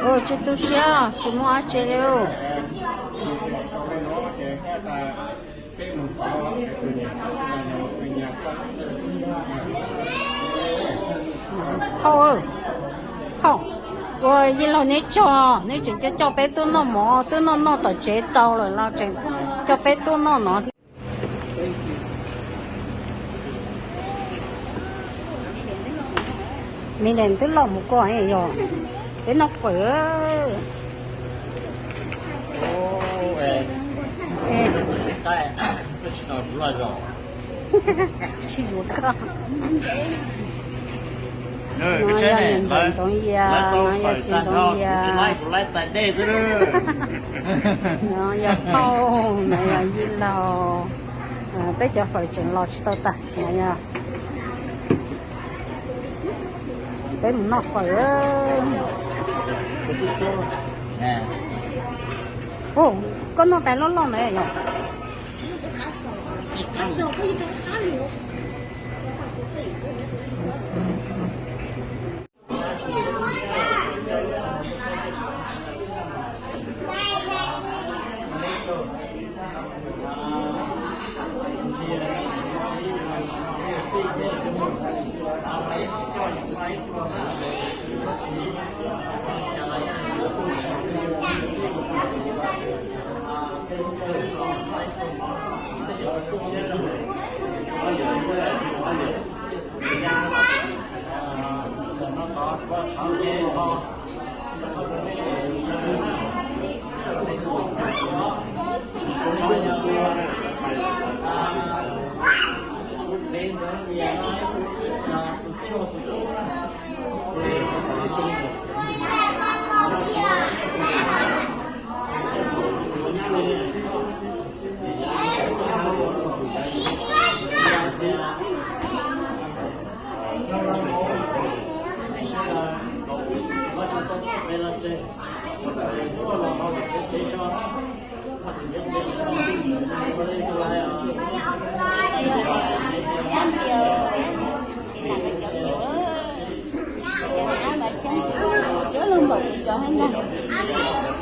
Tsis tu siab, tsis muaj dab tsi li. Phauj, phauj, ua yij laug neb tso, neb tseem coj coj peb tuaj noj mov, twb noj noj tom tsev txaus lawm los tseem coj peb tuaj noj no. Me ntsis twb loj mus koj yog peb noj fawm. Tsis yuav koj. No yog niam ntxawm Ntxoov Yias, no yog txiv Ntxoov Yias, no yog phauj, no yog yij laug. Peb cov fawm tseem los tsis tau tag no yog. Peb mus noj fawm. Koj noj tais loj loj na yog. Cov loj npaum cov hab no.